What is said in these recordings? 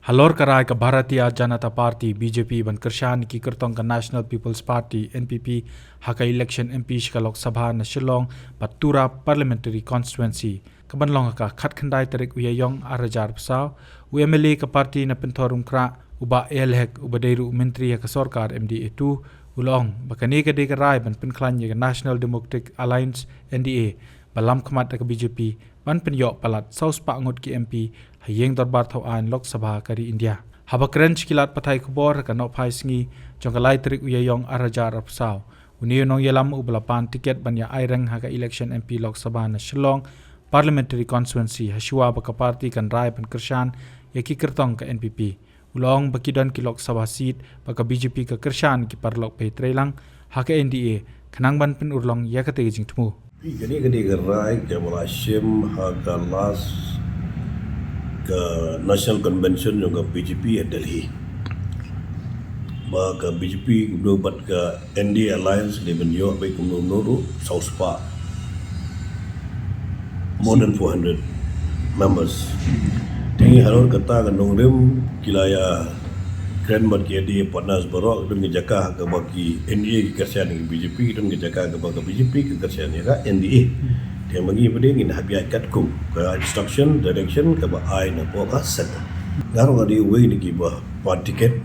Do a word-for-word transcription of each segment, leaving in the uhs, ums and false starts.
Halor ka rai ka Bharatiya Janata Party, B J P, ban kyrshan ïa ki kyrtong ka National People's Party, N P P, ha ka election M P sha ka Lok Sabha na Shillong bad Tura Parliamentary Constituency, ka ban long ha ka khatkhyndai tarik u Ïaïong ar hajar arphew saw, u M L A ka party na Pynthorumkhrah, u Bah A L Hek, uba dei ruh u myntri ha ka sorkar M D A two, u la ong ba kane ka dei ka rai ban pynkhlaiñ ïa ka National Democratic Alliance, N D A, ba lam khmat da ka B J P, ban pynïoh palat saw spah ngut ki M P ha ïing dorbar thaw aiñ Lok Sabha ka ri India. Haba kren sha ki lad pathai khubor ha ka nohphai sngi jong ka lai tarik u Ïaïong ar hajar arphew saw, une u nongïalam uba la pan tiket ban ïa aireng ha ka election M P Lok Sabha na Shillong Parliamentary Constituency, ha shuwa ba ka party kan rai ban kyrshan ïa ki kyrtong ka N P P, u la ong ba ki don ki Lok Sabha seat ba ka B J P ka kyrshan ki paralok peit treilang ha ka N D A, khnang ban pynurlong ïa kata ka jingthmu. Kane ka dei ka rai kaba la shim ha ka last ka National Convention jong ka B J P ha Delhi, ba ka B J P kumno bad ka N D A Alliance dei ban ïoh beit kumno kumno ruh saw spah, more than four hundred members. Te ngi halor kata ka nongrim ki la ïa kren bad ki N D A partners baroh, don ka jaka kaba ki N D A ki kyrshan ïa ka B J P, don ka jaka kaba ka B J P ki kyrshan ïa ka N D A. Te ma ngi ba dei ngin hap ïaid katkum ka instruction, direction kaba ai na ka centre. Nga ruh nga dei uwei na kiba pan tiket.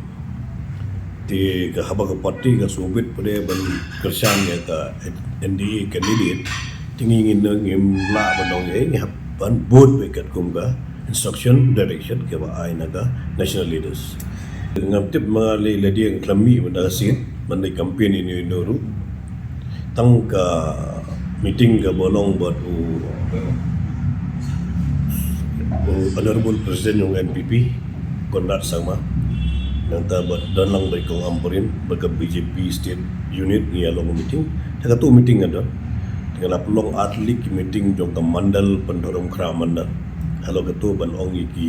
Te ka haba ka party ka sngewbit pat ban kyrshan ïa ka N D A candidate, te ngi ngin, ngim lah ban ong ei, ngi hap ban bud beit katkum ka instruction, direction kaba ai na ka national leaders. Ngam tip, ma nga lei lade nga khlem mih ban da ka sien ban da campaign ïa ino ino ruh. Tang ka meeting kaba long bad u, u Honorable President jong N P P, Conrad Sangma, nangta bad don lang bad i Kong Ampareen bad ka B J P State Unit, ngi ïa long meeting. Te katto meeting nga don, te nga la pynlong ar tylli ki meeting jong ka mandal Pynthorumkhrah mandal, halor katto ban ong ïa ki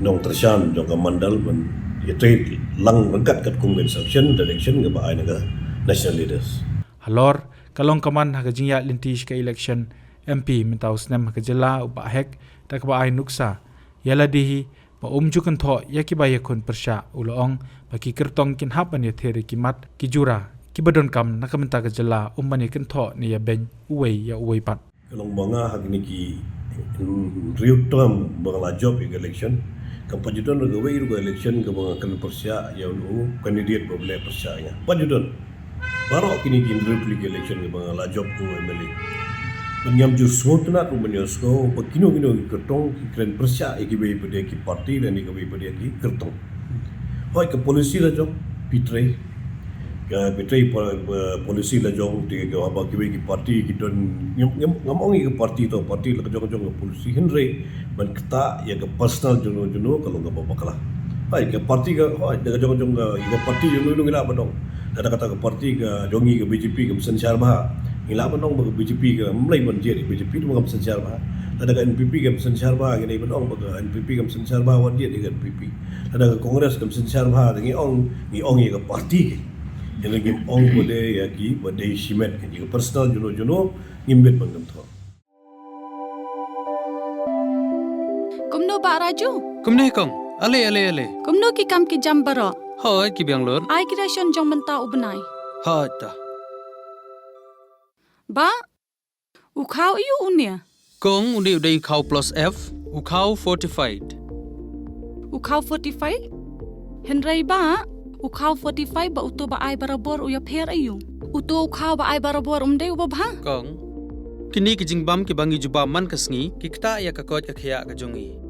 nongkyrshan jong ka mandal ban ïatrei lang ryngkat katkum ka instruction, direction kaba ai na ka national leaders. Halor ka long ka man ha ka jingïaid lynti sha ka election M P mynta u snem ha ka jylla, u Bah Hek, da kaba ai nuksa ïa lade hi ba um ju kynthoh ïa kiba ïakhun pyrshah, u la ong ba ki kyrtong kin hap ban ïathir ïa ki mat ki jura kiba donkam na ka bynta ka jylla, um ban ïakynthoh ne ïabeiñ uwei ïa uwei pat. Ka long ba nga ha kine ki, mm, hynriew term ba nga la jop ïa ka election, kam pat ju don kawei ruh ka election kaba nga kren pyrshah ïa u candidate ba u leh pyrshah ïa nga. Pat ju don. Baroh kine ki hynriew tylli ki election kaba nga la jop kum u M L A, ban ngam ju sngewtynnat ruh ban ïohsngew ba kino kino ki kyrtong ki kren pyrshah ïa kiwei pat de ki party lane kiwei pat de ki kyrtong. Hooid, ka policy la jong, phi trei. Ka phi trei pa, pa, policy la jong, te ka haba kiwei ki party ki don, ngam, ngam, ngam ong ïa ka party to, party la ka jong jong ka policy, hynrei ban ktah ïa ka personal juno juno ka long kaba bakla. Hooid, ka party ka, hooid, da ka jong jong ka, ïa ka party juno juno ngi lah ban ong. Lada kata ka party ka jong ngi ka B J P kam synshar bha, ngi lah ban ong ba ka B J P kam lei ban jied ïa ka B J P, te ba kam synshar bha. Lada ka N P P kam synshar bha, ngi lah ban ong ba ka N P P kam synshar bha, wat jied ïa ka N P P. Lada ka Congress kam synshar bha, te ngi ong, ngi ong ïa ka party. Te ngi ong ba dei ïa ki, ba dei shimet, ïa ka personal juno juno ngim bit ban kynthoh. Kumno Bah Raju? Kumne kong. Ale, ale, ale. Kumno ki kam ki jam baroh? Hooid, ki biang lut. Ai ki ration jong mynta u bnai. Hooid ta. Bah, u khaw aiu une? Kong, une u dei u khaw plus F, u khaw fortified. U khaw fortified? Hynrei bah, u khaw fortified bad uto ba ai barabor u ïapher aiu? Uto u khaw ba ai barabor um dei uba bha? Kong, kine ki jingbam kiba ngi ju bam man ka sngi ki ktah ïa ka koit ka khiah ka jong ngi.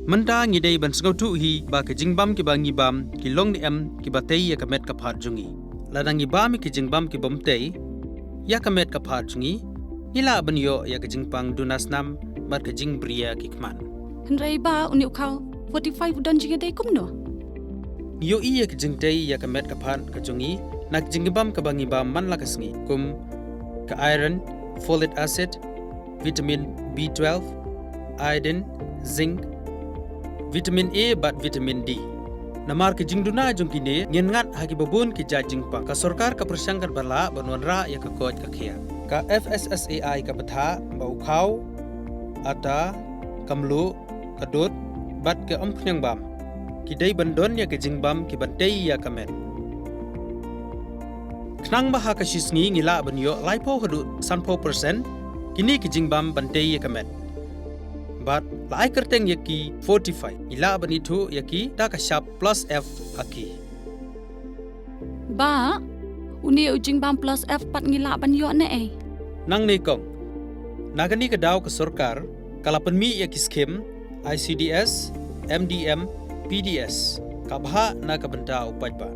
Mynta ngi dei ban sngewthuh hi ba ki jingbam kiba ngi bam ki long ne em kiba tei ïa ka met ka phad jong ngi. Lada ngi bam ïa ki jingbam kibym tei ïa ka met ka phad jong ngi, ngi lah ban ïoh ïa ka jingpang duna snam bad ka jingbriew ki khmat. Hynrei bah, une u khaw fortified u don jingïadei kumno? Ngi ïohi ïa ka jingtei ïa ka met ka phad ka jong ngi na ka jingbam kaba ngi bam man la ka sngi, kum ka iron, folic acid, vitamin B twelve, iodine, zinc, vitamin A bad vitamin D. Namar ka jingduna jong kine, ngin ngat ha kiba bun ki jait jingpang. Ka sorkar ka pyrshang katba lah ban wanrah ïa ka koit ka khiah. Ka F S S A I ka batai ba u khaw, atta, ka mluh, ka dud bad ka umphniang bam ki dei ban don ïa ki jingbam ki ban tei ïa ka met. Khnang ba ha ka shi sngi ngi lah ban ïoh laiphew haduh sanphew percent kine ki jingbam ban tei ïa ka met. Bad la ai kyrteng ïa ki Fortify, ngi lah ban ithuh ïa ki da ka shap plus F ha ki. Bah, une u jingbam plus F pat ngi lah ban ïoh ne ei? Nangne kong. Na kane ka daw ka sorkar ka la pynmih ïa ki skim I C D S, M D M, P D S, ka bhah na ka bynta u paidbah.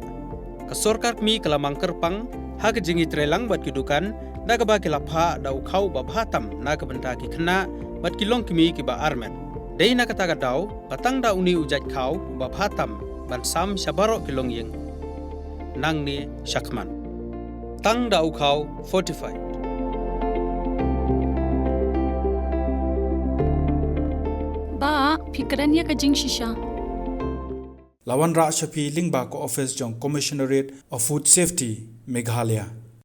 Ka sorkar kmie ka la mang kyrpang ha ka jingïatreilang bad ki dukan da kaba ki la phah da u khaw ba bha tam na ka bynta ki khynnah bad ki longkmie kiba armet. Dei na kata ka daw ba tang da une u jait khaw ba bha tam ban sam sha baroh ki longïing. Nangne shakhmat. Tang da u khaw Fortify. Bah, phi kren ïa ka jingshisha. La wanrah sha phi lyngba ka office jong Commissionerate of Food Safety, Meghalaya.